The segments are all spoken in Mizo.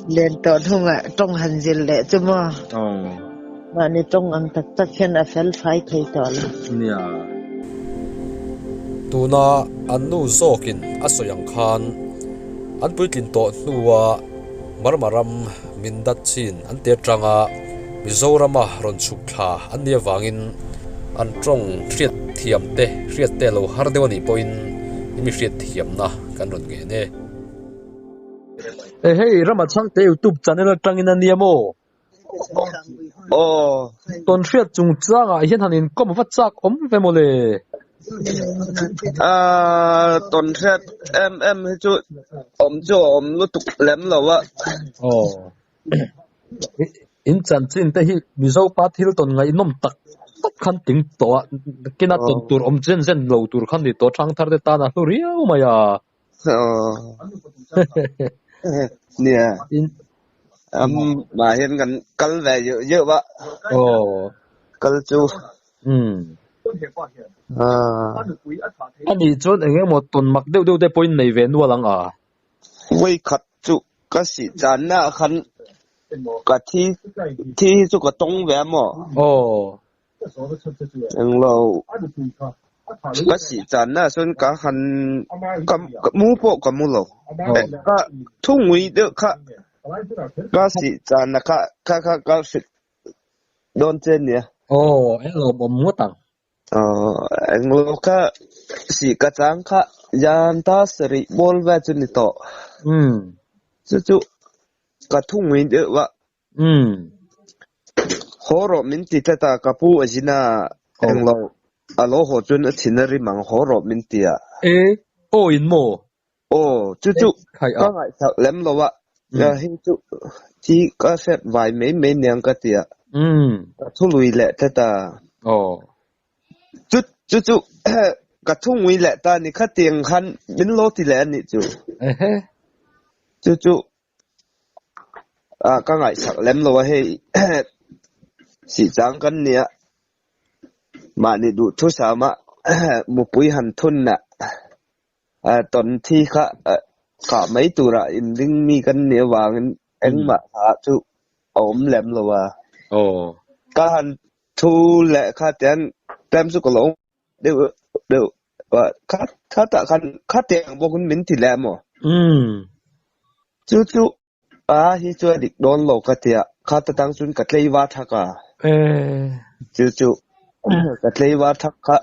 Len tawh hnungah tawng han zir leh chu maw? Mahni tawng ang tak tak hian a fel fai thei tawh lo. Nia. Tuna an nu zawkin a sawi ang khan an puitlin tawh hnua Marma ram min dat chin an ti atanga Mizorama rawn chhuk thla an nih avangin an tawng hriat thiam te hriat te lo har deuh a nih pawhin i mi hriat thiamna kan rawn ngen e. E hei Rama Chhangte YouTube channel atangin a nia maw? Aw. Tawn hriat chungchangah hian han inkawm va chak awm ve maw le? Aaa tawn hriat em em hi chu awm chu a awm lutuk lem lo a. Aw. In chanchin te hi Mizo pa thil tawn ngaihnawm tak tak khan ting tawh a, kina tawn tur awm zen zen lo tur khan ni tawh thangthar te tan a hlu riau mai a. Nia. Amah hian kan kal ve zeuh zeuh a. Kal chu. Ani chuan eng emaw tawn mak deuh deuh te pawhin nei ve nual ang a. Vawikhat chu ka sih channa ah khan ka thi thi hi chu ka tawng ve a maw? Englo ka sih channa ah chuan ka han ka mu pawh ka mu lo. Ka thu ngui deuh kha ka sih channa kha kha kha ka hrilh dawn che nia. Aw, englo awm ngawt ang. Englo kha sih ka chang kha yan ta sarih bawl vel chu ni tawh. Chu chu ka thu ngui deuh a. Haw rawh min ti tlat a, ka pu a zin a, englo a lo haw chuan a thin a rim ang haw rawh min ti a. E, aw in maw? Aw, chu chu ka ngaihsak lem lo a, hei chu thi ka hriat vai mai mai niang ka ti a, ka thu lui leh tlat a. Chu chu chu ka thu ngui leh ta ni khatiang khan min lo ti leh a nih chu. Chu chu ka ngaihsak lem lo a hei sihchang kan nia. Mahni duhthusama mupui han thun a. Tawn thi kha kah mai tura inring mi kan nih avangin engmah hla chu a awm lem lo a. Ka han thu leh kha tian tlem chu ka lo deuh deuh a, kha khatah khan khatiang bawkin min ti leh maw? Chu chu A hi chu a dik dawn lo ka ti a, kha ta tang chuan ka tleiva thak a. Chu chu ka tleiva thak kha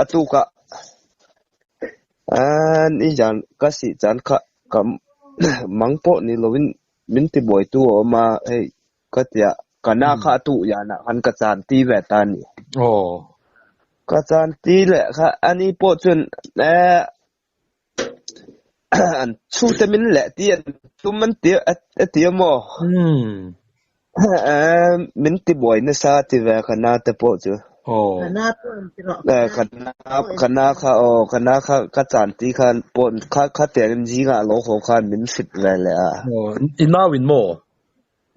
a tuk a, ni zan ka sih chan kha ka mang pawh ni lovin min ti buaitu a awm a hei ka ti a, ka na kha a tuh yanah khan ka chan ti ve ta a ni. Ka chan ti leh kha ani pawh chuan An chhungte min leh ti an tum an ti a ti a maw? Min ti buai nasa ti ve ka na te pawh chu. Ka na pawh an ti rawh. Ka na ka na kha aw ka na kha ka chan ti khan pawh kha kha tiang in zingah lo haw khan min hrilh ve leh a. I nau in maw?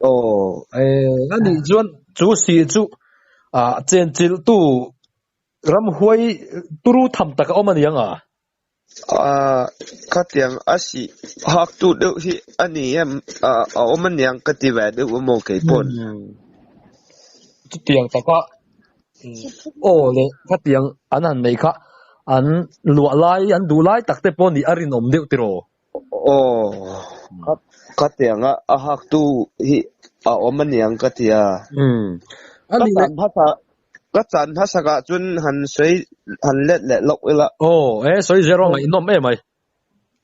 Aw. Anih chuan chu si chu chenchilh tu Ramhuai turu tham tak a awm a ni ang a? Aaa, khatiang a sih hak tu deuh hi a ni em? A awm a niang ka ti ve deuh a maw kei pawn. Chutiang taka aw le khatiang an han nei kha an luah lai, an duh lai tak te pawh nih a rinawm deuh tiraw? Aw, khatiang a hak tu hi a awm a niang ka ti a. Ka chan hmasa ka chan hmasak ah chuan han sawi han let leh lawk ila. Aw, e sawi zero ngaihnawm em mai.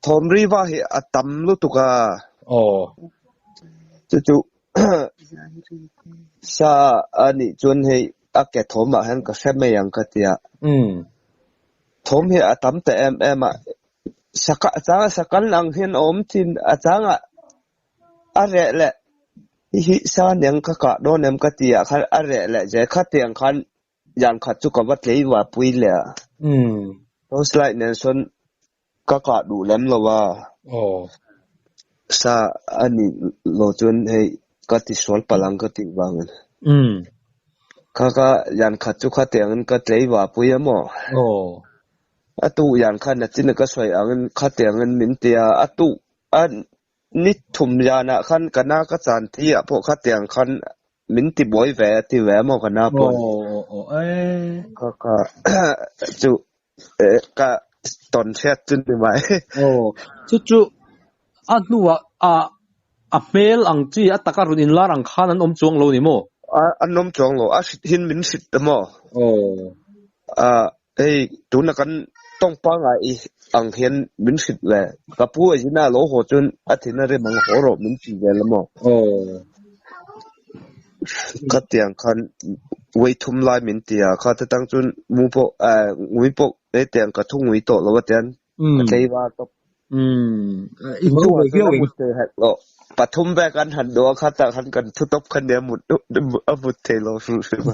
Thawm riva hi a tam lutuk a. Aw. Chu chu sa a nih chuan hei a ke thawm ah hian ka hre mai ang ka ti a. Thawm hi a tam ta em em a. Saka a changa sakal ang hian a awm thin a changa a reh leh hi hi sa neng ka kah dawn em ka ti ah khan a reh leh zel khatiang khan zan khat chu ka va tlei va pui leh a torch light nen sawn ka kah duh lem lo a sa a nih lo chuan hei ka ti sual palh ang ka tih vangin kha kha zan khat chu khatiang in ka tlei va pui a maw. A tuk yan khan a chin a ka sawi angin khatiangin min ti a, a tuk a Ni thum zanah khan ka na ka chan thi ah pawh khatiang khan min ti buai ve a ti ve maw ka na pawn. Kha kha chu ka tawn hriat chu ni mai. Aw chu chu a hnuah a a hmel ang chi a taka rawn inlar ang khan an awm chuang lo ni maw? An awm chuang lo a hrit hin min hrit ta maw? Aw. Hei tuna kan tawng pangai ang hian min hrilh ve. Ka pu a zin a lo haw chuan a thin a rem ang haw rawh min ti vel a maw? Ka tiang khan uai thum lai min ti a, kha te tang chuan mu pawh eh ngui pawh he tiang ka thu ngui tawh lo a tian ka tlei var tawp. I hmu ve viau em? Pathum vek an han duh a kha tah khan kan thu tawp kha nia mut a mut thei lo hrim hrim a.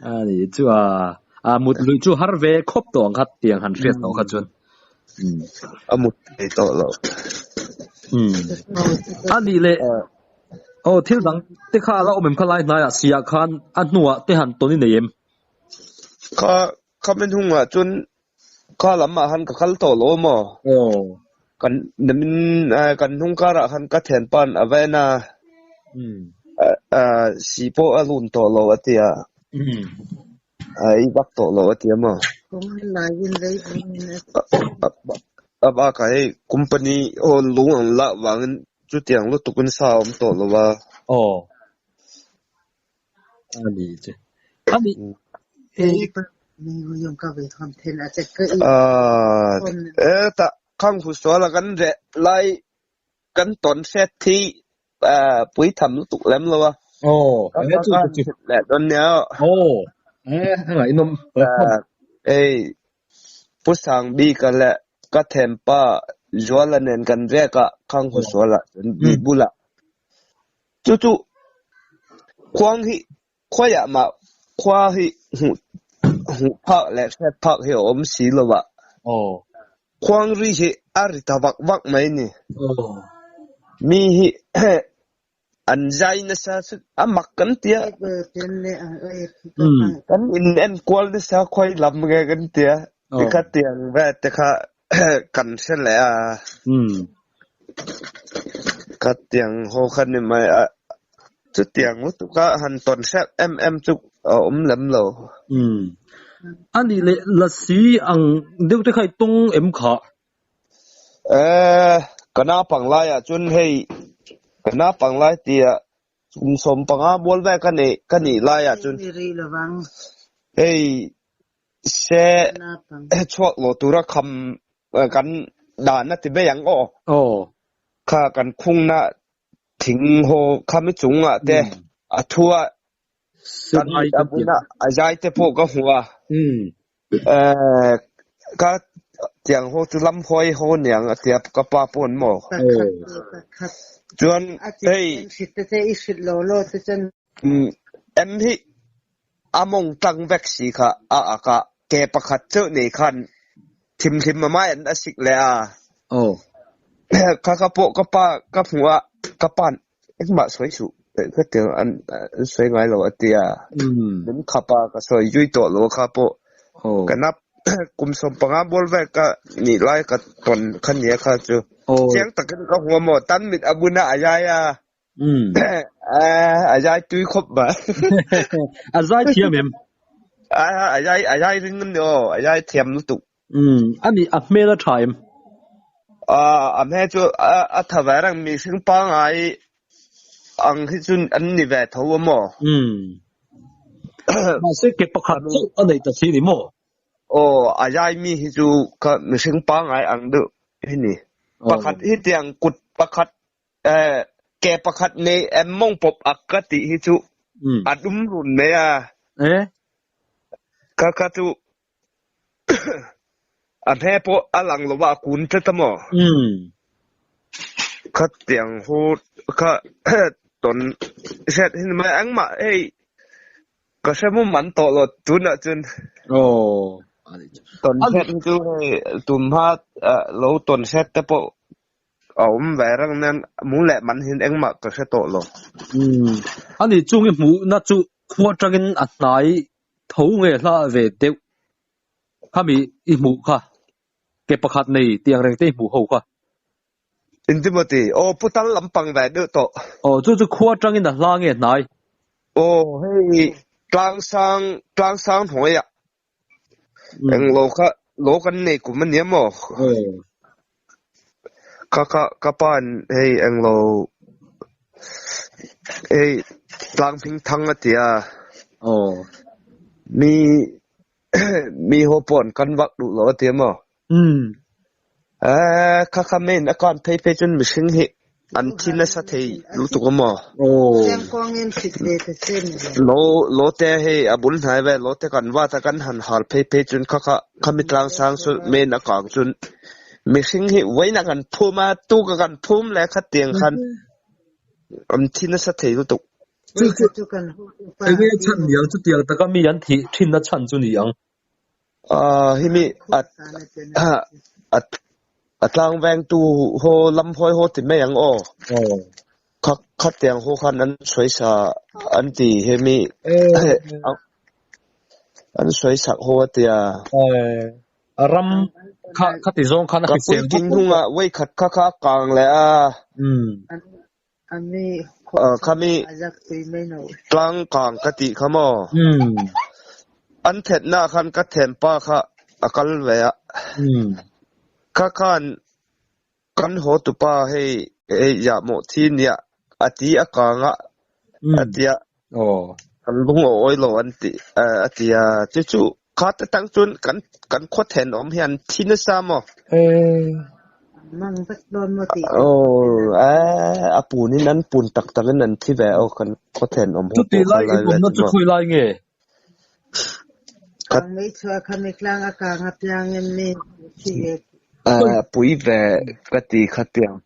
A ni chu a a mut lui chu har ve khawp tawh ang kha tiang han hriat tawh kha chuan. A mut thei tawh lo. A nih leh aw thil dang te kha a la awm em kha lai hnaiah siah khan a hnuah te han tawn i nei em? Kha kha min hungah chuan Kha lamah khan ka kal tawh lo maw? Aw. Kan namin kan hnung karah khan ka thianpa'n a va en a, si pawh a lun tawh lo a ti a, a ei vak tawh lo a ti a maw? A bakah hei company aw lung ang lah vangin chutiang lutukin sa a awm tawh lo a. Aw. A ni che. A ni. E ta khang hu suala kan reh lai kan tawn hriat thi pui tham lutuk lem lo a. Aw, e chu chu chu. Le don nia. Aw, e ngaihnawm. Ei Pu Sangbi ka le ka thempa Zuala nen kan riak a khang hu suala bi bula. Chu chu khuang hi khawiah mah khua hi hmuh hmuh phak leh hriat phak hi a awm si lo a. Khuang ri hi a ri ta vak vak mai ni. Mi hi an zai nasa chu a mak kan ti a. Kan in enkual nasa khawi lam nge kan ti a. Tikha tiang ve te kha kan hre leh a. Ka tiang ho kha ni mai a. Chutiang lutuk a han tawn hrep em em chu a awm lem lo. A nih leh lasi ang deuh te kha i tawng em kha? Eh, ka naupang laiah chuan hei ka naupang lai tia kum 15 mual vel ka neih ka nih laiah chuan hei Se chhuak lo tura kham kan dan a ti mai ang aw. Aw. Kha kan khungna thing haw khami chungah te a thu a kan mit a bun a, a zai te pawh ka hmu a. Ka tiang haw chu lam hawi haw niang a tia ka pa pawh an maw. Chuan hei em hi A mawng tlang vek si kha a ak a, ke pakhat chauh nei khan thimhlim a mai an a sik leh a. Aw. Kha ka pawh ka pa ka hmuh a, ka pa'n engmah sawi suh ka ti an sawi ngai lo a ti a. Min khap a, ka sawi zui tawh lo a kha pawh. Aw. Ka nap kum 15 bual vel ka nih lai ka tawn kha nia kha chu. Aw. Chiang takin ka hmu a maw, tan mit a bun a, a zai a. A zai tui khawp mai. A zai thiam em? A zai a zai ring an ni aw, a zai thiam lutuk. Ani a hmel a tha em? A hmel chu a tha ve reng, mihring pangngai ang hi chu an ni ve tho a maw? Mahse ke pakhat chauh a nei ta si ni maw? Aw, a zai mi hi chu kha mihring pangngai ang deuh hi ni. Pakhat hi tiang kut pakhat Ke pakhat nei em mawng pawp ak ka tih hi chu a dum run mai a. Ka ka chu a hme pawh a lang lo va a kun tlat a maw? Kha tiang hu kha tawn hriat hi ni mai engmah hei Ka hre mum an tawh lo tunah chuan. Aw. Tawn hriat hi chu hei tum hma lo tawn hriat te pawh a awm ve reng nen mu leh man hian engmah ka hre tawh lo. Umm. Ani chung i hmuhna chu khua atangin a hnai tho nge hla ve deuh khami i hmuh kha ke pakhat nei tiang reng te i hmuh ho kha. Intimati aw putar lampang ve deuh tawh. Aw chu chu khua atangin a hla nge hnai? Aw hei tlangsang tlangsang hnuaiah eng lo kha lo kan nei kum a nia maw? Ka ka ka pa in hei eng lo hei tlang hming thang a ti a. Aw. Mi mi ho pawh an kan vak duh lo a ti a maw? Eh, kha kha main a kan phei phei chuan mihring hi an thi nasa thei lutuk a maw? Lo lo te hei a bul hnai vel lo te kan vat a kan han hal phei phei chuan kha kha khami tlang sang chu main a kang chuan mihring hi vawiin a kan phum a tuk a kan phum leh kha tiang khan an thi nasa thei lutuk. Chu chu enge chhan niang chutiang taka mi an thih thinna chhan chu ni ang. Himi a tlang vengtu ho lam hawi haw ti mai ang aw. Kha khatiang ho khan an sawi sa an ti hemi an sawi sak ho a tia. Ram kha khati zawng khan a hrisel bawk. Ka puitling hnungah vawikhat kha kha a kang leh a. Khami tlang kang ka tih kha maw? An thetna khan ka thenpa kha a kal ve a. Kha khan kan haw tupa hei hei yah mawh thi nia a ti a kang a a tia. Kan lung a awi lo an ti a ti a. Chu chu kha te tang chuan kan kan khaw thenawm hian thi nasa maw? Mang vek dawn maw tih Aw a pun in an pun tak tak in an thi ve aw kan khaw thenawm ho Chuti pawh kha lai lai in ve awmna chu chu maw. khawi lai nge? Kha Kang mei chhuah kha mi tlang a kang a piang in mi thi ve a pui ve ka ti kha tiang.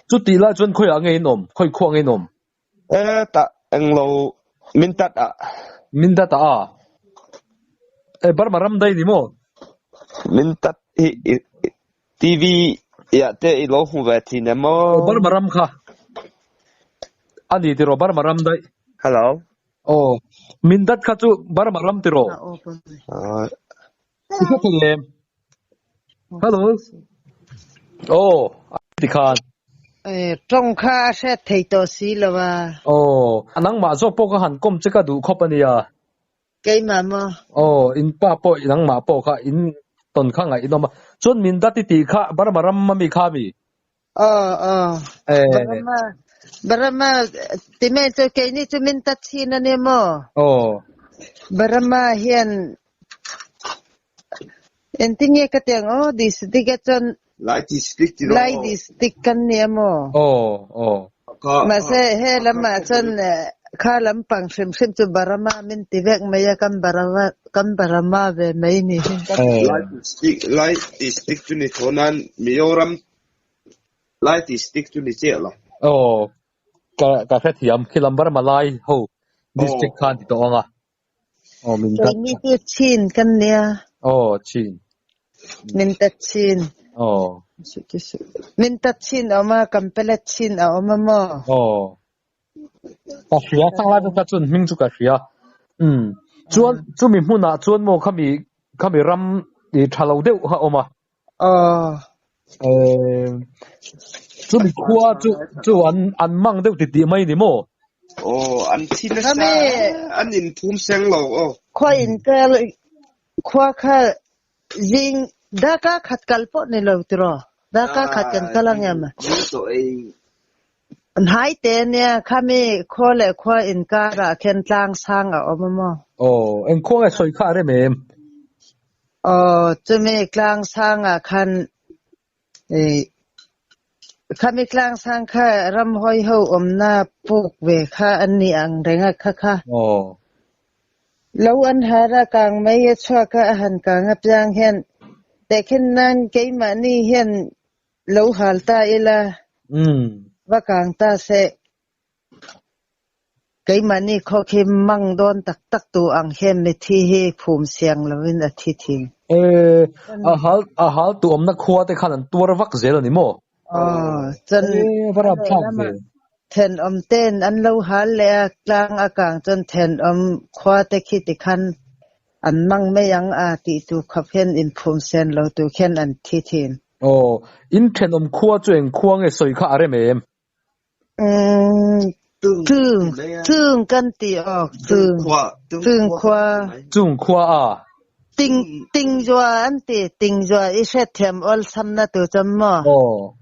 Chuti lai chuan khawiah nge in awm? Khawi khuah nge in awm? E tah englo min tat ah. Min tat ah a? E Burma ram daih ni maw? Min tat hi TV ah te i lo hmu ve thin em aw? Aw Burma ram kha a ni tiraw Burma ram daih. Hello. Aw min tat kha chu Burma ram tiraw? I hre thei em? Hello. Aw ti khan. Tawng kha a hriat thei tawh si lo a. Aw, nangmah zawk pawh ka han kawm che ka duh khawp a nia. Keimah maw? Aw, in pa pawh nangmah pawh kha in tawn kha ngaihnawm a. Chuan min dat i tih kha Burma ram ami kha mi? Aw, aw. Burma, Burma ti mai chu keini chu min tat thin a nia maw? Aw. Burma hian engtin nge ka ti ang aw district ah chuan Lai district tiraw? Lai district kan nia maw? Aw, aw. Mahse he lamah chuan kha lampang hrim hrim chu Burma min ti vek mai a, kan Burma, kan Burma ve mai ni hi. Lai district, Lai district chu ni tho nan Mizoram Lai district chu ni chiah lo. Aw, ka ka hrethiam khi lam Burma lai ho district khan ti tawh ang a. Aw min tat. Keini chu Chin kan nia. Aw Chin. Min tat Chin. Aw. Min tat Chin a awm a, Kampala Chin a awm a maw? Aw. Ka hria thang lai kha chuan hming chu ka hria. Umm. Chuan chumi hmunah chuan maw khami khami ram i tha lo deuh kha a awm a. Aw. Chumi khua chu chu an an mang deuh ti tih mai ni maw? Aw an thi nasa an in phum seng lo aw. Khua in kal khua kha zing daka khat kal pawh ni lo tiraw? Daka khat kan kal ang em? Hnai te nia khami khua leh khua inkarah khian tlang sang a awm a maw? Aw eng khua nge sawi kha a rem em? Aw, chumi tlang sangah khan khami tlang sang kha ramhawi ho awmna puk ve kha an ni ang reng a kha kha. Aw. Lo an har a kang mai a chhuak a a han kang apiang hian tehkhin nan keimahni hian lo hal ta ila va kang ta se. Keimahni khaw khi mang dawn tak tak tu ang hian mithi hi phum siang lovin a thi thin. E, a hal a hal tu awmna khua te khan an tuar vak zel a ni maw? Aw, chuan E, va rap thlak ve. Thenawm ten an lo hal leh a, tlang a kang chuan thenawm khua te khi tikhan an mang mai ang a tih tu khawp hian inphum sen lo tu khian an thi thin. Aw, in thenawm khua chu eng khua nge sawi kha a rem em? Tung, tung kan ti awk, tung, tung khua. Chung khua a. Ting, ting zua an ti, ting zua i hriatthiam awlsamna tur chuan maw? Aw.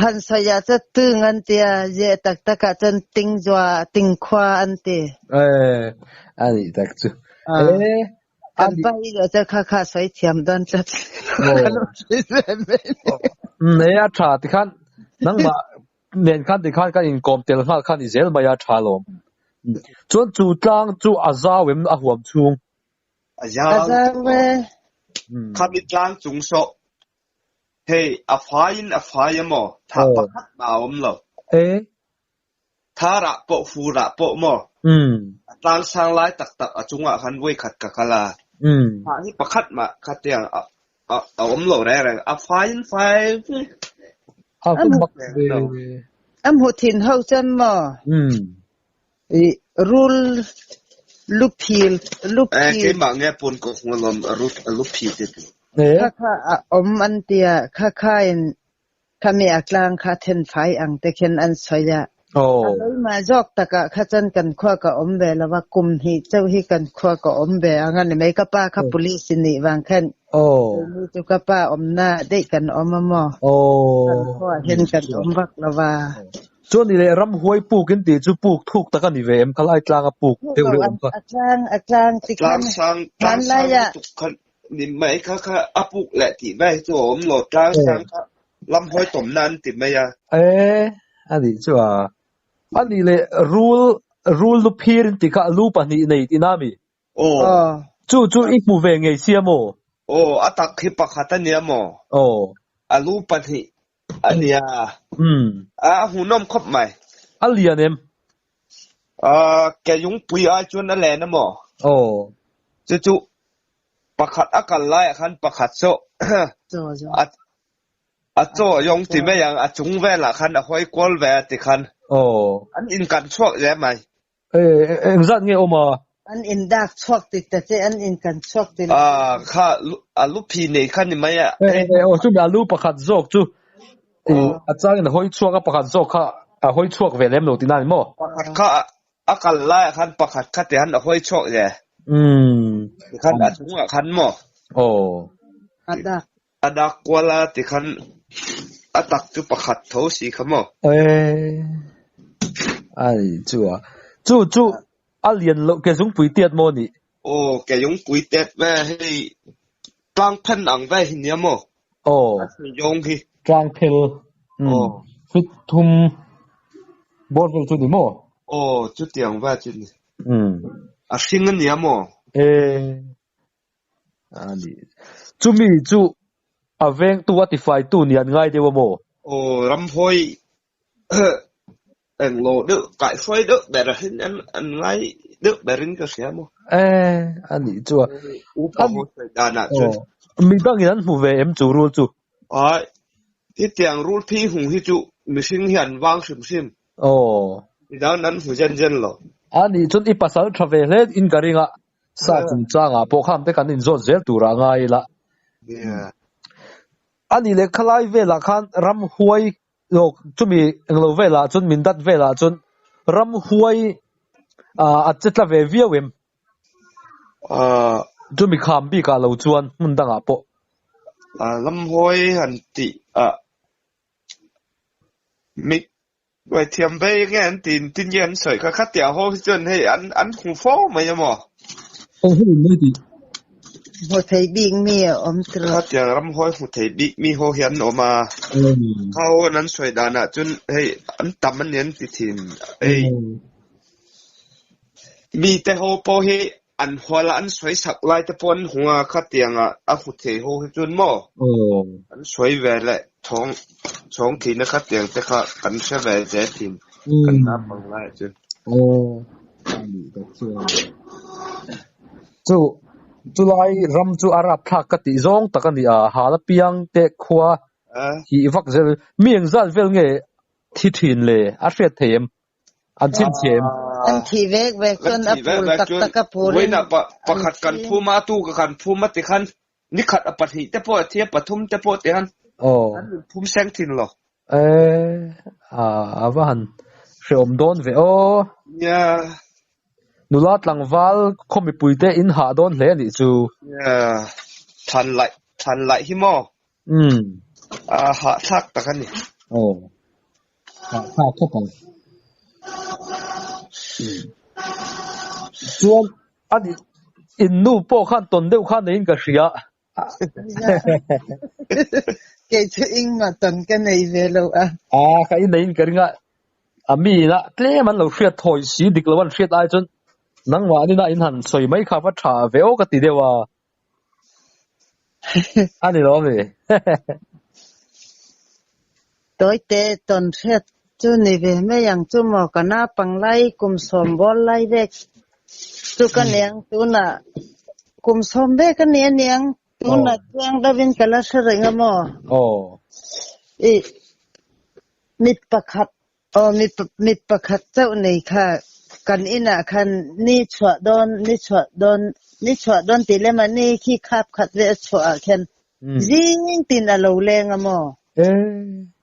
Han sawi ah chuan tung an ti a, ziah tak tak ah chuan ting zua, ting khua an ti. Eh, a nih tak chu. Eh, Kan pa hi zawh chuan kha kha sawi thiam dawn tlat. Ka lo sawi ve mai. Eh, a tha tikhan nangmah nen khan tikhan kan inkawm tel nghal kha ni zel mai a tha lawm. Chuan chu tlang chu a zau em a huam chhung? A zau. A zau e. Khami tlang chung sawh hei a fai in a fai emaw thah pakhat mah a awm lo. E. Tharah pawh furah pawh maw a tlang sang lai tak tak a chungah khan vawi khat ka kal a. Thah hi pakhat mah kha tiang a a awm lo reng reng a fai in fai vek. A va mak ve. A hmuh thin ho chuan maw i rul lu phil lu Eh, phil keimah nge pawn ka hmu alawm a rul a lu phil te chu. Kha kha a awm an tia kha kha in khami a tlang kha then fai ang te khin an sawi a. A keimah zawk takah kha chuan kan khua ka awm ve lo a, kum hnih chauh hi kan khua ka awm ve ang a ni mai. Ka pa kha police i nih vang khan keini chu ka pa awmna daih kan awm a maw? Kan khuaah hian kan awm vak lo va. Chuan ni leh ramhuai puk in tih chu puk thuk tak a ni ve em? Khalai tlanga puk deuh reuh awm kha. A tlang, a tlang ti khan Tlang sang, tlang sang lutuk kha ni mai kha kha a puk leh tih mai hi chu a awm lo. Tlang sang kha lamhawi tawmna an ti mai a. E, a nih chu a. A nih leh rul, rul lu phir in tih kha lu pahnih nei tihna a mi? Aw. Chu chu i hmu ve ngei sia maw? Aw, a tak hi pakhat a nia maw? Aw. A lu pahnih a nia. A hmuhnawm khawp mai. A lian em? Ke lungpui ai chuan a len a maw? Aw. Chu chu pakhat a kal laiah khan pakhat chu a a chaw a yawng ti mai ang, a chung velah khan a hawi kual ve a ti khan. Aw. An inkan chhuak hle mai. Engzat nge awm a? An indak chhuak ti ta che, an inkan chhuak ti lo. Ah, kha a lu phi nei kha ni mai a. Aw, chumi a lu pakhat zawk chu a changin a hawi chhuak a, pakhat zawk kha a hawi chhuak ve lem lo tihna ni maw? Pakhat kha a kal laiah khan pakhat kha ti han a hawi chhuak ve. Tikhan a chungah khan maw? Aw. A dak. A dak kual a tikhan a tak chu pakhat tho si kha maw? Eh, ai chu a. Chu chu a lian loh ke zungpui tiat maw nih? Aw, ke zungpui tiat ve hei tlang phen ang ve hi nia maw? Aw. A hri zawng hi. Tlang phel. Aw. Fit thum bawr vel chu ni maw? Aw, chutiang ve chu ni. A hring a nia maw? Eh. A ni. Chumi chu a vengtu a tifaitu nih an ngai deuh a maw? Aw, ramhawi englo deuh, kaihhruai deuh ber hin an an ngai deuh berin ka hria maw? Eh, a nih chu a. Upa haw sawi danah chuan. Aw, midangin an hmu ve em chu rul chu? Ai, hetiang rul thi hung hi chu mihring hi an vang hrim hrim. Aw. Midang an hmu zen zen lo. A nih chuan i pasal tha ve hle in ka ring a, Sa chungchangah pawh kham te kan inzawt zel turah ngai ila. A nih leh khalai velah khan ramhuai lawk chumi englo velah chuan min dat velah chuan ramhuai a che tla ve viau em? Chumi kham bikah lo chuan hmun dangah pawh. Ramhuai han tih ah mi Uaithiam vei nge an ti tin nge an sawi kha khatia ho hi chuan hei an an hmu fo mai a maw? Aw hei mai tih. Hmu thei bik mi a awm tiraw? Khatia ram hawi hmu thei bik mi ho hi an awm a. Kha ho an an sawi danah chuan hei an tam a ni an ti thin. Hei mite ho pawh hi an hual a an sawi sak lai te pawh an hmu a khatianga a hmu thei ho hi chuan maw an sawi ve leh chhawng chhawng thin a khatiang te kha kan hre ve zel thin kan naupang laiah chuan. Chu chulai ram chu a rapthlak ka tih zawng tak a ni a, hal apiang te khua hi vak zel mi engzat vel nge thi thin le a hriat thei em? An chhinchhiah em? An thih vek vek chuan a phul tak tak a phul in Vawiinah pakhat kan phum a, a tu ka kan phum a ti khan. Ni khat a pahnih te pawh a thi a, pathum te pawh ti han an in phum seng thin lo. E, a va han hrehawm dawn ve aw. Nia. Nula tlangval khaw mipui te in hah dawn hle a nih chu. Nia, thlan laih, thlan laih hi maw? Umm. A hahthlak tak a ni. Aw, hahthlak khawp ang. Chuan a nih, in nu pawh khan tawn deuh khan neiin ka hria. Kei chu engmah tawn ka nei ve lo a. A, ka ineiin ka ring a, a mi ina tlem an lo hriat thawi si dik lo an hriat ai chuan nangmah nina in han sawi mai kha va tha ve aw ka ti deuh a. A ni lo ami? Tawite tawn hriat chu ni ve mai ang chu maw ka naupang lai kum sawm bawr lai vek chu ka niang tunah kum sawm vek a ni a niang tunah chiang deuhin ka la hre reng a maw? Ih mit pakhat Aw mi pakhat chauh nei kha kan inah khan ni chhuah dawn ni chhuah dawn ni chhuah dawn tih lem a ni khi khap khat ve a chhuah ah khian zing tin a lo leng a maw?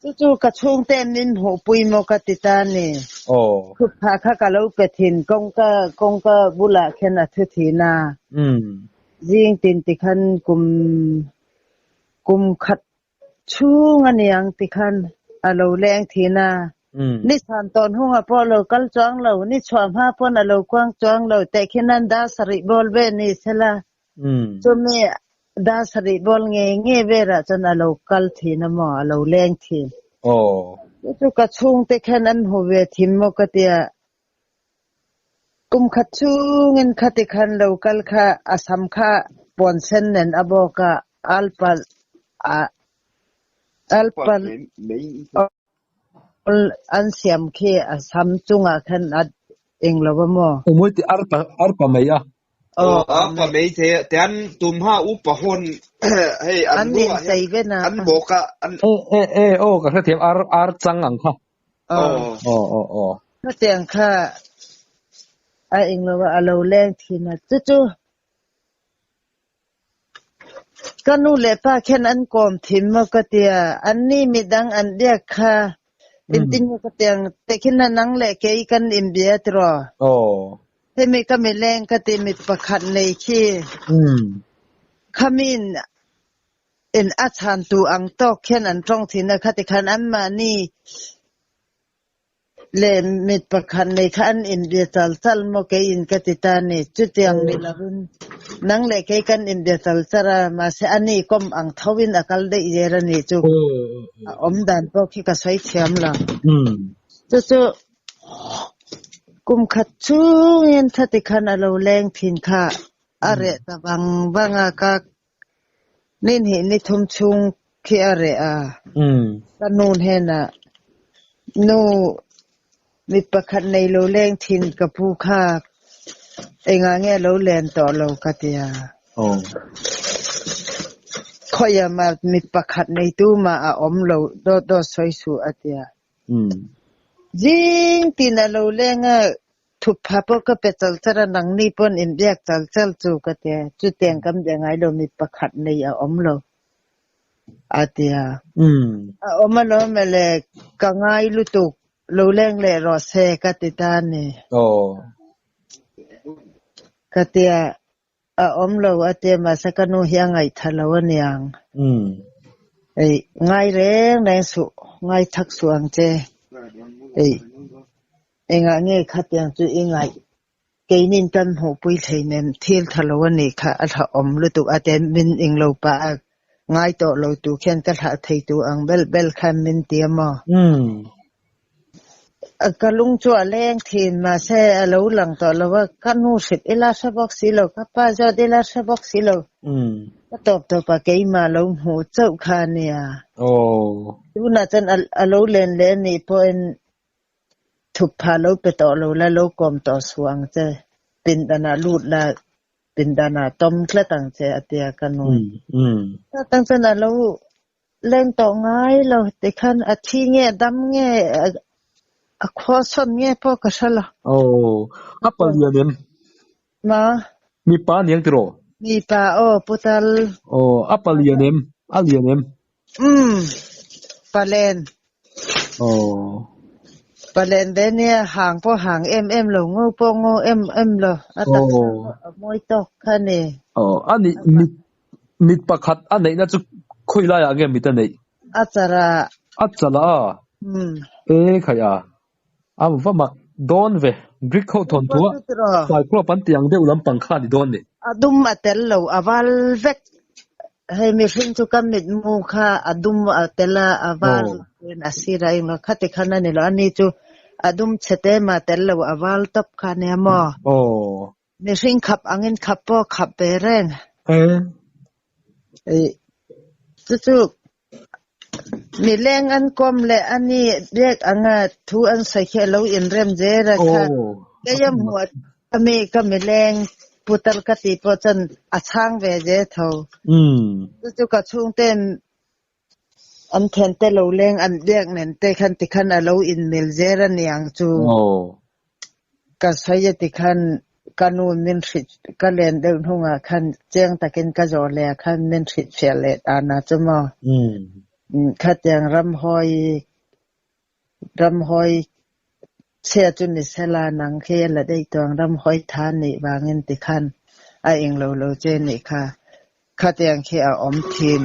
Chu chu ka chhungte min hmuhpui maw ka ti ta ni. Thutphah kha ka lo pe thin kawngka kawngka bulah khian a thu thin a. Zing tin tikhan kum kum khat Chhung a niang ti khan a lo leng thin a, ni chhan tawn hungah pawh a lo kal chuang lo, ni chhuah hma pawn a lo kuang chuang lo teh khi nan dar sarih bawl ve ni sela, chumi dar sarih bawl nge nge verah chuan a lo kal thin a maw, a lo leng thin. Chu chu ka chhungte khan an hmu ve thin maw ka tia, kum khat chhungin khati khan lo kal kha a sam kha puan sen nen a bawk a, alpal a alpal an siam khi a sam chungah khan a eng lo a maw? Awmawii ti arpa arpa mai a. Aw arpa mai te te an tum ha upa hawn hei an lu ah hian an bawk a an E e e aw ka hrethiam ar ar chang ang kha. Aw. Aw aw aw. Hetiang kha a eng lo a, a lo leng thin a. Chu chu ka nu leh pa khian an kawm thin maw ka tia. An ni midang an biak kha engtin nge ka tiang tehkhin a nang leh kei kan inbia tiraw? Aw. Hemi ka mileng ka ti mit pakhat nei khi. Khamiin In a chhantu ang tawk khian an tawng thin a, khati khan anmahni leh mit pakhat nei kha an inbia chal chal maw kei in ka ti ta ni. Chutiang ni lovin nang leh kei kan inbia chal char a, mahse ani kawm ang tho in a kal daih zel a nih chu a awm dan pawh khi ka sawi thiam lo. Chu chu kum khat chungin khati khan a lo leng thin kha a reh ta vang vang a, ka Ni hnih ni thum chhung khi a reh a, ka nu hnenah, Nu, mi pakhat nei lo leng thin ka pu kha engah nge a lo len tawh lo ka ti a. Khawiah mah mi pakhat neitu mah a awm lo dawt dawt sawi suh a ti a. Zing tin a lo leng a, Thupha pawh ka pe chal char a, nangni pawn inbiak chal chal chu ka ti a, chutiang kan bia ngai lo mi pakhat nei a awm lo a ti a. A awm alawm e le, ka ngai lutuk, lo leng leh rawh se ka ti ta a ni. Ka ti a, A awm lo a ti a, mahse ka nu hi a ngaihtha lo a niang. Ei, ngai reng reng suh, ngai thak suh ang che. Ei, engah nge khatiang chu i ngaih? Keinin kan hmuhpui hlei nen thil tha lo a nih kha a hlauhawm lutuk a ti a, min englo pah a ngai tawh lo tu khian ka hlah thei tu ang bel bel khan min ti a maw? Ka lung chu a leng thin, mahse a lo lang tawh lo a, ka nu hrilh ila hre bawk si lo, ka pa zawt ila hre bawk si lo, ka tawp tawp a keimah lo hmuh chauh kha a nia. Tunah chuan a lo len leh a nih pawhin thupha lo pe tawh lo la, lo kawm tawh suh ang che, pindanah lut la, pindanah tawm tlat ang che a tia ka nu. Chutah chuan a lo Leng tawh ngai lo tikhan a thi nge a dam nge a khua sawn nge pawh ka hre lo. Aw, a pal lian em? Ma? Mipa aniang tiraw? Mipa aw putal. Aw a palian em? A lian em? Umm palen. Aw. Palen ve nia hang pawh hang em em lo ngo pawh ngo em em lo a taksa pawh a mawi tawk kha a ni. Aw a nih mit mit pakhat a neihna chu khawi laiah nge mit a neih? A chalah. A chalah a? Umm. E khai a. A va mak dawn ve. Greek ho thawnthu a Cyclops an tih ang deuh lampang kha a ni dawn ni. A dum a tel lo, a val vek. Hei mihring chu ka mitmu kha a dum a tel a, a val in a sir a englo khati khan a ni lo. Ani chu a dum chhe te mah tel lo, a val tawp kha a nia maw? Mihring khap angin khap pawh khap ve reng. Chu chu mileng an kawm leh a ni biak anga thu an sawi khi a lo inrem zel a kha. Kei a hmuh a mi ka mileng putar ka tih pawh chuan a chhang ve zel tho. Chu chu ka chhungten an thiante lo leng an biak nen te khan tikhan a lo inmil zel a niang chu. Ka sawi a tikhan ka nu min hrilh ka len deuh hnungah khan chiang takin ka zawh leh ah khan min hrilhfiah leh dan ah chu maw. Khatiang ramhawi ramhawi chhia chu ni sela nang khi a la daih tawh ang ramhawi tha nih vangin tikhan a englo lo che nih kha. Khatiang khi a awm thin.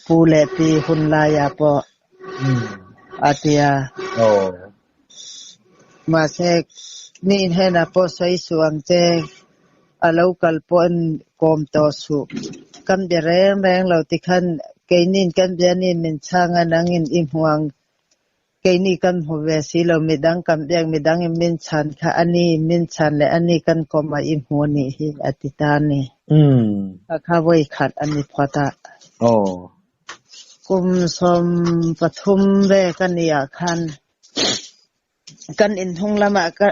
Pu leh pi hun laiah pawh a tia. Mahse, mi hnenah pawh sawi suh ang che, a lo kal pawhin kawm tawh suh. Kan bia reng reng lo tikhan keinin kan bia ni min chhang a, nangin i hmu ang. Keini kan hmu ve si lo, midang kan biak, midang in min chhan kha a ni, min chhan leh a ni kan kawm a i hmu nih hi a ti ta a ni. Kha kha vawi khat a ni phawt a. Kum 13 ve ka ni ah khan kan inhnung lamah ka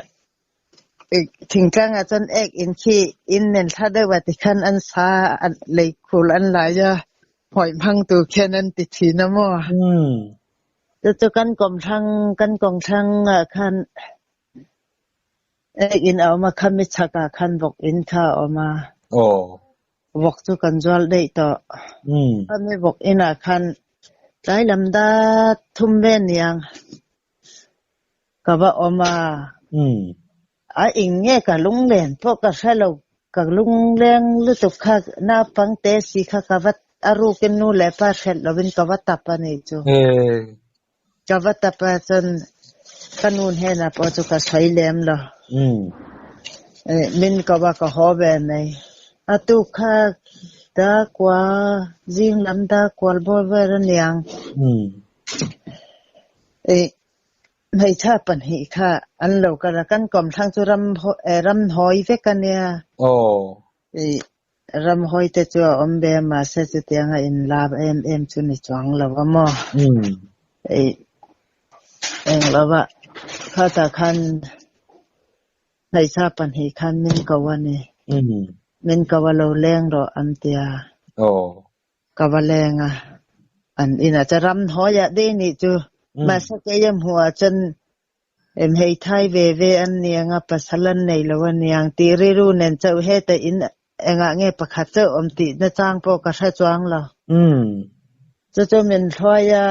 thingtlang ah chuan ek in khi in nen thla deuh ah tikhan an sa lei khul an lai a, hmawih hmang tur khian an ti thin a maw? Chu chu kan kawmthlang kan kawngthlang ah khan ek in a awm a, khami chhak ah khan vawk in kha a awm a. Vawk chu kan zual daih tawh. Khami vawk in ah khan tlai lam dat thum ve niang ka va awm a. A ing nge ka lunglen pawh ka hre lo, ka lungleng lutuk kha naupang te si kha ka va a rukin nu leh pa hriat lovin ka va tap a nih chu. Ka va tap a chuan ka nu hnenah pawh chu ka sawi lem lo. Min ko a ka haw ve mai. A tuk kha Darkua zing lam Darkual bawr vel a niang. Hmeichhia pahnih kha an lo kal a, kan kawmthlang chu ram ramhawi vek a nia. Ih ramhawi te chu a awm ve a mahse chutiang a inlap em em chu ni chuang lo a maw. Ih eng lo va khatah khan hmeichhia pahnih khan min ko a ni. Min ko a lo leng rawh an ti a. Ka va leng a, an inah chuan ramhnuaiah dei nih chu mahse kei a hmuhah chuan em hei thai ve ve an ni ang a, pasal an nei lo a niang tih rilru nen chauh heta in engah nge pakhat chauh awm tih nachang pawh ka hre chuang lo. Chu chu min hruai a,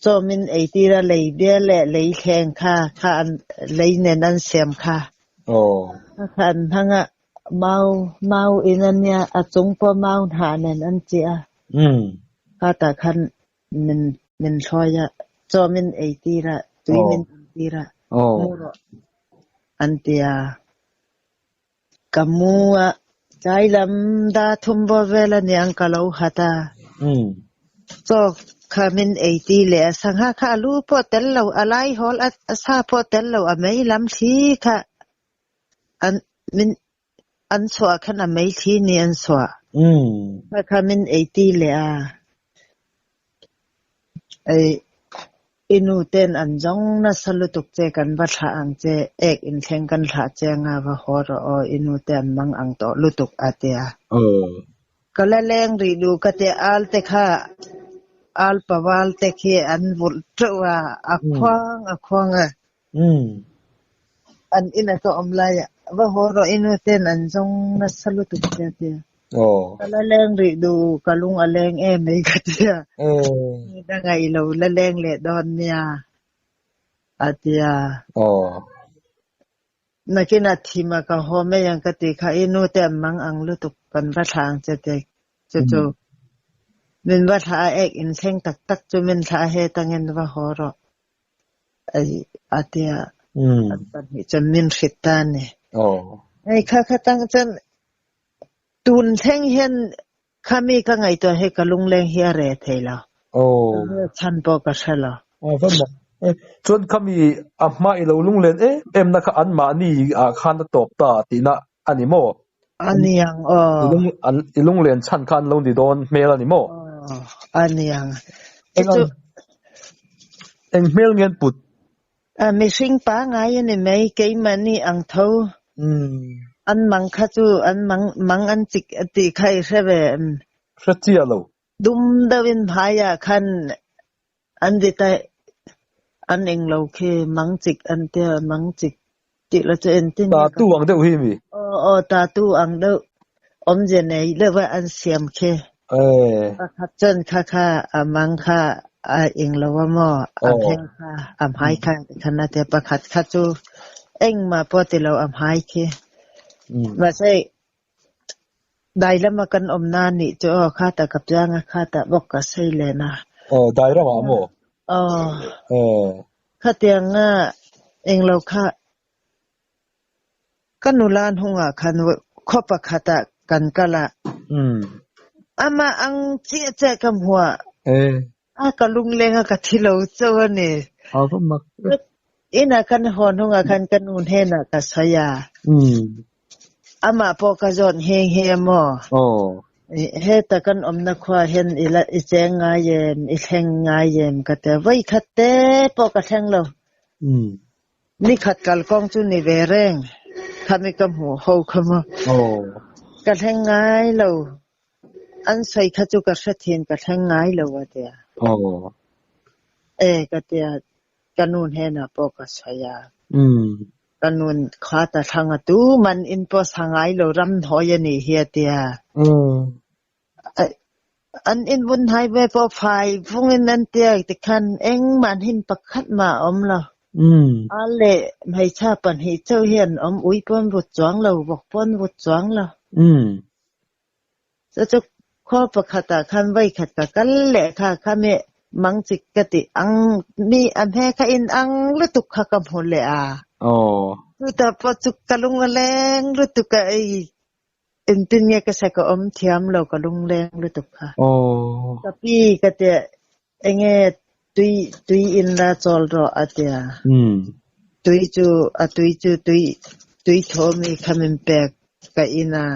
chaw min ei tir a, lei bial leh lei thleng kha kha an lei nen an siam kha. Kha an hmang a, mau mau in a nia, a chung pawh mau hnah nen an chiah a. Khatah khan min min hruai a, chaw min ei tir a, tui min in tir a, mu rawh an ti a. Ka mu a, tlai lam da thum bawr vel a niang ka lo hat a. Chaw kha min ei ti leh a, sangha kha a lu pawh tel lo, a lai hawl a sa pawh tel lo, a mei lam thli kha an min an chhuah khan a mei thli ni an chhuah. Kha kha min ei ti leh a. Ei I nu ten an zawng nasa lutuk che kan va thlah ang che, ek inthleng kan thlah che anga va haw rawh aw, i nu te an mang ang tawh lutuk a ti a. Ka la leng rih duh ka ti a, al te kha al paval te khi an vulh teuh a, a khuang a khuang a. An inah ka awm lai ah. Va haw rawh i nu ten an zawng nasa lutuk che a tia. Ka la leng rih duh, ka lung a leng em mai ka tia. Danga i lo la leng leh dawn nia a tia. Nakinah thim a ka haw mai ang ka tih kha i nu te an mang ang lutuk kan va thlah ang che te chu chu min va thlah a ek in thleng tak tak chu min thlah a hetangin va haw rawh a tia an pahnih chuan min hrit ta a ni. Hei kha kha tang chuan tun thleng hian khami ka ngaihtuah hi ka lungleng hi a reh thei lo. Ka hmel chhan pawh ka hre lo. A va mak e. Chuan khami a hma i lo lunglen em em na kha anmahni ah khan a tawp ta tihna a ni maw? A niang aw. I lunglen chhan kha an lo ni dawn hmel a ni maw? Aw, a niang. Chu Eng hmel nge an put? A mihring pangai a ni mai, keimahni ang tho. An mang kha chu an mang mang an chik a tih kha i hre ve em? Hre chiah lo. Dum deuhin hmaiah khan an vit a, an eng lo khi mang chik an tia, mang chik tih lo chu engtin nge ka. Tatu ang deuh hi mi? Aw aw tatu ang deuh awmzia nei deuh a an siam khi. Pakhat chuan kha kha a mang kha a eng lo a maw, a hmel kha a hmai kha khan a tia, pakhat kha chu engmah pawh ti lo a hmai khi. Mahse Dai lama kan awmna nih chu aw khata ka piang a khata bawk ka sawi len a. Aw dai ramah maw? Aw. Khatianga englo kha ka nula hnungah khan khaw pakhatah kan kal a. Amah ang chiah chiah ka hmu a. A ka lungleng a ka thi lo chauh a ni. A va mak e. Inah kan haw hnungah khan ka nu hnenah ka sawi a. Amah pawh ka zawt nghe nghe maw? Heta kan awmna khua hian i la i cheng ngai em, i thleng ngai em ka ti a. Vawi khat te pawh ka thleng lo. Nikhat kalkawng chu ni ve reng khami ka hmuh ho kha maw. Ka thleng ngai lo. An sawi kha chu ka hre thin ka thleng ngai lo a tia. E ka tia ka nu hnenah pawh ka sawi a. Ka nu kha ta thlang a tu man in pawh sa ngai lo ram hnawi a nih hi a tia. An in vun hnai ve pawh fai vung in an tia tikhan engmah an hin pakhat mah a awm lo. A leh hmeichhia pahnih chauh hi an awm ui pawn vut chuang lo vawk pawn vut chuang lo. Chu chu khaw pakhatah khan voikhat ka kal leh kha khami mang chik ka tih ang mi a hme kha in ang lutuk kha ka hmu leh a. Chutah pawh chu ka lung a leng lutuk a ei engtin nge ka sa ka awm thiam lo ka lung leng lutuk kha. Ka pi ka tia enge tui tui in la chawl rawh a tia. Tui chu a tui chu tui tui thaw mi kha min pek ka in a.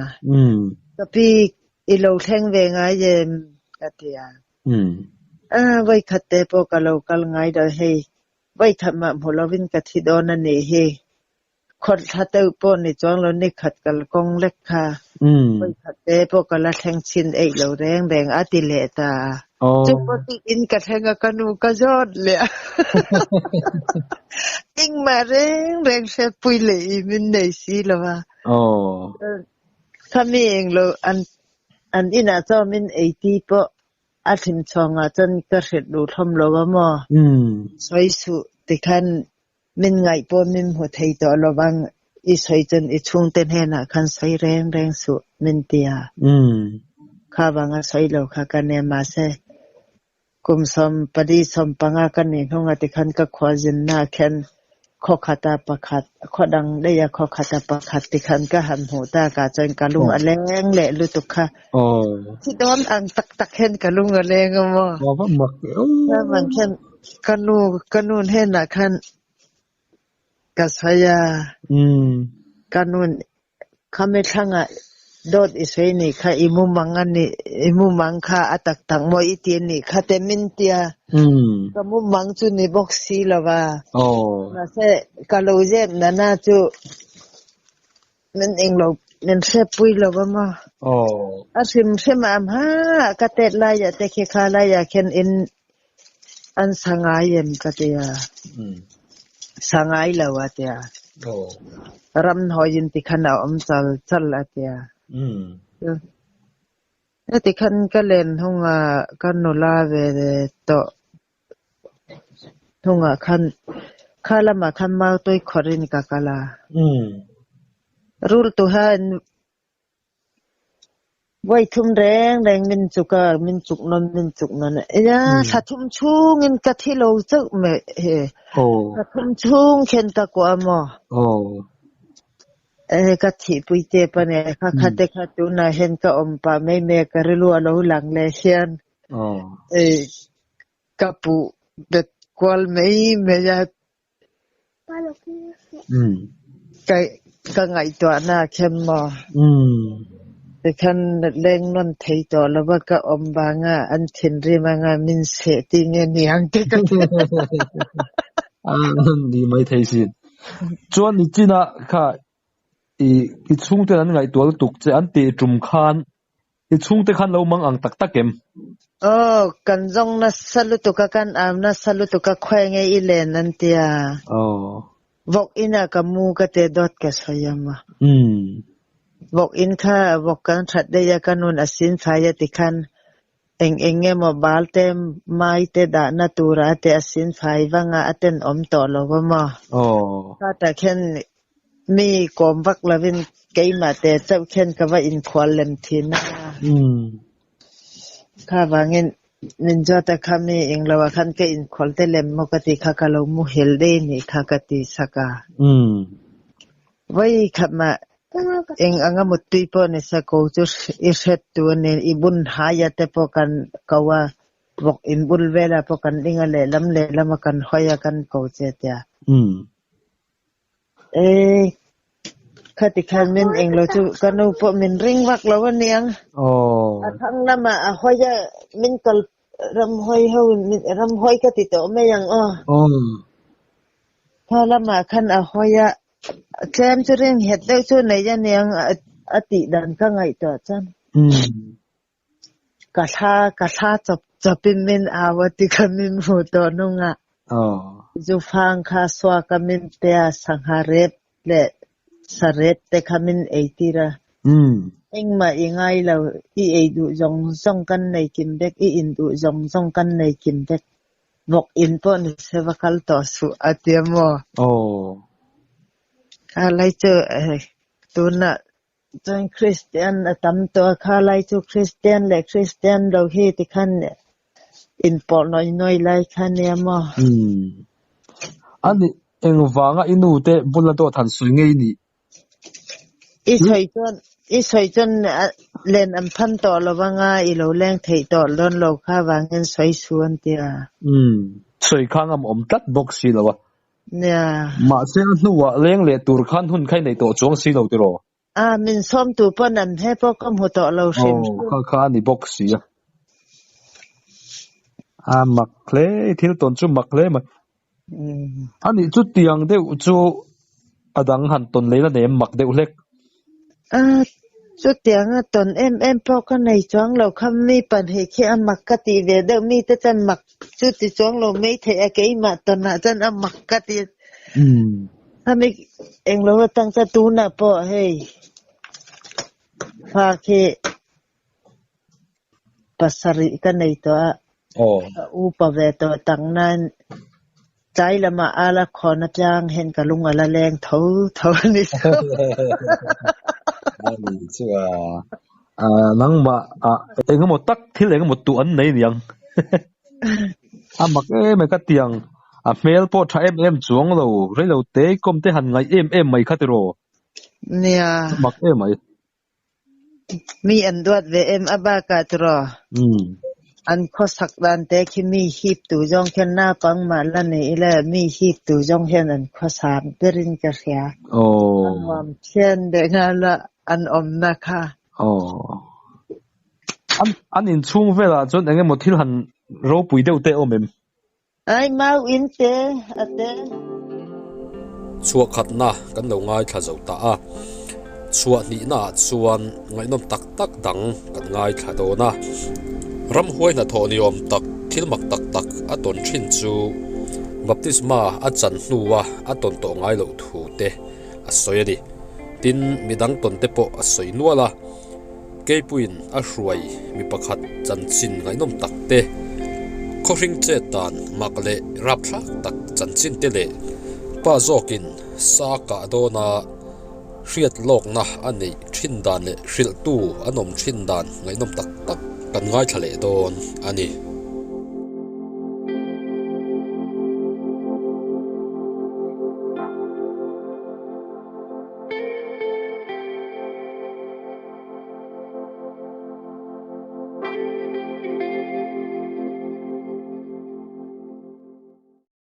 Ka pi i lo thleng ve ngai em ka tia. A voikhat te pawh ka lo kal ngai lo hei voikhat mah hmu lovin ka thi dawn a nih hi. Khawt thla deuh pawh ni chuang lo nikhat kalkawng lek kha voikhat te pawh ka la thleng chhin eih lo reng reng a ti leh ta. Chu pawh chu in ka thleng a ka nu ka zawt leh a. Engmah reng reng hriatpui leh i min nei si lo a. Khami englo an an inah chaw min ei ti pawh a thlim chhawngah chuan ka hrilh duh thlawm lo a maw. Sawi suh tikhan Min ngaih pawh min hmu thei tawh lo vang, i sawi chuan i chhungte hnenah khan sawi reng reng suh min ti a. Kha vanga sawi lo kha ka nia mahse kum 14 15 ka nih hnungah tikhan ka khua zinna khian khaw khata pakhat khaw dang daih a khaw khata pakhat tikhan ka han hmuh takah chuan ka lung a leng leh lutuk kha. Thi dawn ang tak tak hian ka lung a leng a maw. Kha vang khian ka nu ka nu hnenah khan ka sawi a, ka nu khami thlangah dawt i sawi nih kha i mumang a nih i mumang kha a tak tak maw i ti a nih kha te min tia ka mumang chu ni bawk si lo va mahse ka lo zep nana chu Min englo min hrepui lo a maw? A hrim hrim a am ha ka tet laiah te khi kha laiah khian in an sa ngai em ka ti a. Sa ngai lo a ti a. Ramhnuaiin tikhan a awm chal chal a tia. Heti khan ka len hnungah ka nula ve tawh hnungah khan kha lamah khan Mautui khawrhin ka kal a. Rul tuha Voi thum reng reng min chuk a, min chuk nawn, min chuk nawn a. Ea, thla thum chhungin ka thi lo chauh mai he. Thla thum chhung khen ka kuah maw? E, ka thihpui tep a nia. Kha kha te kha tunah hian ka awm pah mai mai a, ka rilru a lo lang leh hian. E, ka puh bet kual mai mai a. Ka ngaihtuahna a khem maw? Tikhan leng nawn thei tawh lo va ka awm vanga an thinrim anga min seh ti nge niang te ka ti. Ni mai thei sin. Chuan nichinah kha i i chhungten an ngaihtuah lutuk che an tih tum khan I chhungte khan lo mang ang tak tak em? Aw, kan zawng nasa lutuk a, kan au nasa lutuk a, khawi nge i len an ti a. Aw. Vawk inah ka mu ka ti a, dawt ka sawi a maw. Vawk in kha vawk kan that daih a, ka nun a sin fai a ti khan eng eng nge maw bal te mai te dahna tura a ti a sin fai vang a, a tenawm tawh lo a maw. Aw. Khatah khian Mi kawm vak lovin keimah te chauh khian ka va inkhual lem thin a. Kha vangin min zawt a kha mi englo ah khan ka inkhual te lem maw ka ti kha ka lo muhil daih nih kha ka ti sak a. Vawi khat mah eng anga muttui pawh ni sa ko chu i hret tu a ni, i bun hai a te pawh kan ko a, vawk inbul velah pawh kan ding a lehlam lehlam a kan hawi a kan ko che tia. E, khati khan min englo chu ka nu pawh min ring vak lo aniang. Oh. A thang lamah a hawi a, min kal ramhawi ho min ramhawi ka ti tawh mai ang aw. Oh. Kha lamah khan a hawi a, tlem chu ring nghet deuh chu nei aniang a tih dan ka ngaihtuah chuan. Ka thla ka thla chawp chawpin min au a ti kha min hmuh tawh hnungah. Zufang kha suak a min pe a, sangha rep leh sarep te kha min ei tir a. Engmah i ngai lo, i ei duh zawng zawng kan nei kim vek, i in duh zawng zawng kan nei kim vek. Vawk in pawh ni se va kal tawh suh a ti a maw? Kha lai chu tunah Chuan Kristian a tam tawh a, kha lai chu Kristian leh Kristian lo hi tikhan inpawh nawi nawi lai kha nia maw? Umm. A nih engvanga i nu te bula dawt han sawi ngei nih? I sawi chuan i sawi chuan len an phan tawh lo anga i lo leng theih tawh dawn lo kha vangin sawi su an ti a. Umm. Sawi kha ngam awm tlat bawk si lo a. Nia. Mahse a hnuah leng leh tur khan hun kha i nei tawh chuang si lo tiraw? A, min sawmtu pawn an he pawh ka hmu tawh lo hrim hrim. Aw, kha kha a ni bawk si a. A mak hle, i thil tawn chu mak hle mai. A nih chu tiang deuh chu a dang han tawn lei la nei mak deuh hlek. A, chutiang a tawn em em pawh ka nei chuang lo kha mi pahnih khi a mak ka tih ve deuh mi te chuan mak chu ti chuang lo mai theih a keimah tawnah chuan a mak ka ti. Khami englo atang chuan tunah pawh hei fa khi pasarih ka nei tawh a, ka upa ve tawh tak nain tlai lamah a la khawn apiang hian ka lung a la leng tho tho a ni. Ani chu a nangmah ah engemaw tak thil engemaw tuh an nei niang. A mak em em ka tiang a hmel pawh tha em em chuang lo reilo te kawm te han ngaih em em mai kha tiraw. Nia. Mak em mai. Mi an duat ve em a bakah tiraw? An khawsak dan te khi mi hip tu zawng khian naupang mah la ni ila mi hip tu zawng hian an khawsam berin ka hria. A nuam phian leh nghal a an awmna kha. An inchhung velah chuan eng emaw thil han ropui deuh te a awm em? Ai mau in te a te. Chhuah khatna kan lo ngaithla zo ta a, chhuah hnihna ah chuan ngaihnawm tak tak dang kan ngaithla dawn a. Ramhuai hnathawh ni awm tak thil mak tak tak a tawn thin chu Baptisma a chan hnua a tawn tawh ngai loh thu te a sawi a ni. Tin, midang tawn te pawh a sawi nual a. Keipuiin a hruai mi pakhat chanchin ngaihnawm tak te, khawhring chet dan mak leh rapthlak tak chanchin te leh pa zawkin sa kah dawna hriat lawkna a neih thin dan leh hrilhtu an awm thin dan ngaihnawm tak tak kan ngaithla leh dawn a ni.